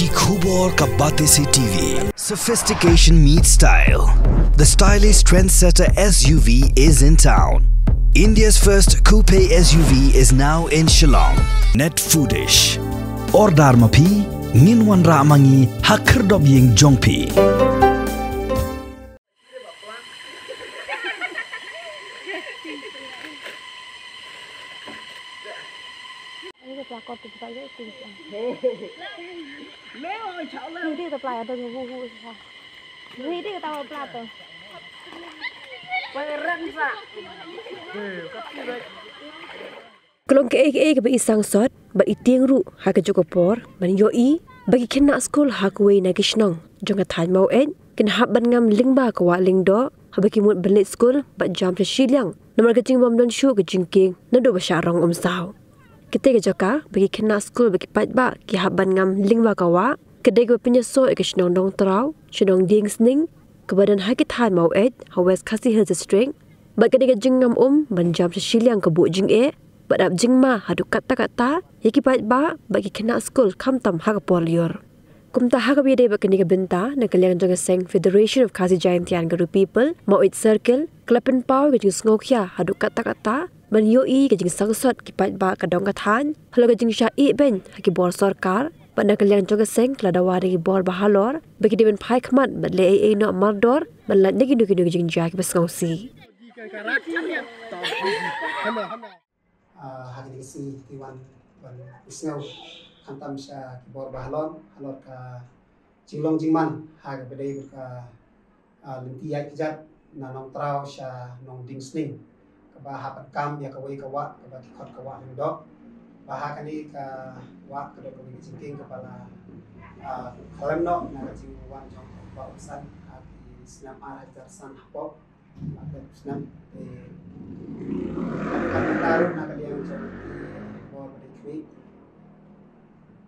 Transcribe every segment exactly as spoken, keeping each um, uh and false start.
Ki khubor ka Batesi T V. Sophistication meets style. The stylish trendsetter S U V is in town. India's first coupe S U V is now in Shillong. Net Foodish. Order ma phi, ngin wanrah ma ngi ha khyrdop ïing jong phi. Ka long kaei kaei kaba i sangsot bad i tieng ruh ha kajuh ka por ban ïohi ba ki khynnah skul ha kawei na ki shnong jong ka thaiñ Maweit kin hap ban ngam lyngba ka wah lyngdoh haba ki mut ban leit skul bad jam sha shiliang namar ka jingbym don shuh ka jingkieng naduh ba shah rong umsaw. Katei ka jaka ba ki khynnah skul bad ki paidbah ki hap ban ngam lyngba ka wah ka dei kaba pynïasoh ïa ka shnong Nongtraw sha Nongdieng Sning kaba don ha ki thaiñ Maweit ha West Khasi Hills District. Bad ka dei ka jingngam um ban jam sha shiliang ka buh jingeh bad ap jingma haduh katta katta ïa ki paidbah bad ki khynnah skul khamtam ha ka por lyiur. Kumta ha kaba ïadei bad kane ka bynta na ka liang jong ka seng Federation of Khasi Jaintia and Garo People Maweit Circle ka la pynpaw ïa ka jingsngewkhia haduh katta katta ban ïohi ïa ka jingsangsot ki paidbah ka dong ka thaiñ halor ka jingshah ïehbeiñ ha ki bor sorkar bad na ka liang jong ka seng ka la dawa da ki bor ba halor ba ki dei ban phai khmat bad leh eiei noh mardor ban lait na kino kino ki jingjia kiba sngewsih. Ah, ha kine ki sngi ki wan ban ïasngew khamtam sha ki bor ba halor halor ka jinglong jingman ha kaba dei bad ka, ah, lynti ïaid kjat na Nongtraw sha Nongdieng Sning kaba hap ban kam ïa kawei ka wah kaba ki khot ka wah Lyngdoh. Ba ha kane ka wah ka don kawei ka jingkieng kaba la, ah, khlem noh na ka jingwan jong ka Bah Umsan ha ki snem ar hajar san hapoh. Snem, eh, ka, ka, ka, na ka liang jong ki bor ba dei khmih.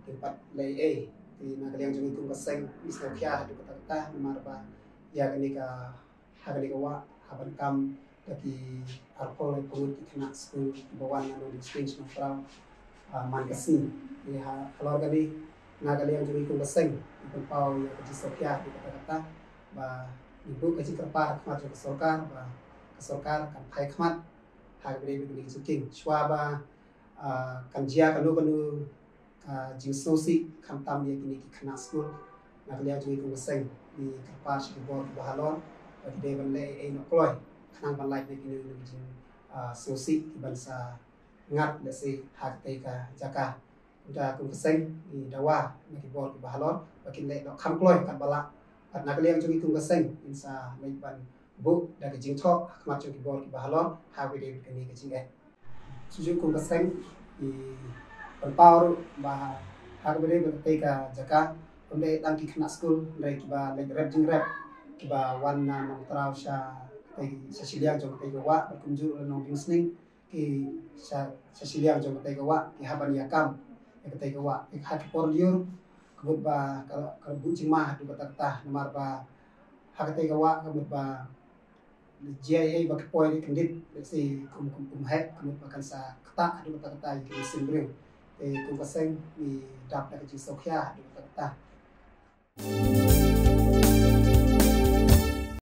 Ki pat leh ei, te na ka liang jong ngi kum ka seng, ngi sngewkhia haduh katta katta, namar ba ïa kane ka, ha kane ka wah, ha ban kam da ki arphew laiphew ngut ki khynnah skul kiba wan na Nongdieng Sning sha Nongtraw, ah, man ka sngi. Te ha, halor kane, na ka liang jong ngi kum ka seng, ngi pynpaw ïa ka jingsngewkhia haduh katta katta, ba ngi buh ka jingkyrpad ha khmat jong ka sorkar, ba ka sorkar kan phai khmat ha kaba dei bad kane ka jingkieng. Shuwa ba, ah, kan jia kano kano ka jingsngewsih khamtam ïa kine ki khynnah skul, na ka liang jong ngi kum ka seng ngi kyrpad sha ki bor kiba halor ba ki dei ban leh ei ei noh kloi khnang ban lait na kine ki jing, ah, sngewsih kiban sa ngat lehse ha katei ka jaka. Kumta kum ka seng ngi dawa na ki bor kiba halor ba kin leh dohkha kham kloi katba lah. Bad na ka liang jong ngi kum ka seng ngin sa leit ban buh da ka jingthoh ha khmat jong ki bor kiba halor ha kaba dei bad kane ka jingeh. Shuh shuh kum ka seng ngi pynpaw ruh ba ha kaba dei bad katei ka jaka ym dei tang ki khynnah skul hynrei kiba leit rep jingrep kiba wan na Nongtraw sha katei, sha shiliang jong katei ka wah bad kumjuh ruh na Nongdieng Sning ki sha, sha shiliang jong katei ka wah ki hap ban ïakam ïa katei ka wah. Ki ha ki por lyiur ka mut ba ka, ka buh jingma haduh katta katta namar ba ha katei ka wah ka mut ba jia ei ei ba ki poi kyndit, lehse kum, kum, kum heh, ka mut ba kan sa ktah haduh katta katta ïa ki mynsiem briew. Te kum ka seng ngi dap da ka jingsngewkhia haduh katta katta.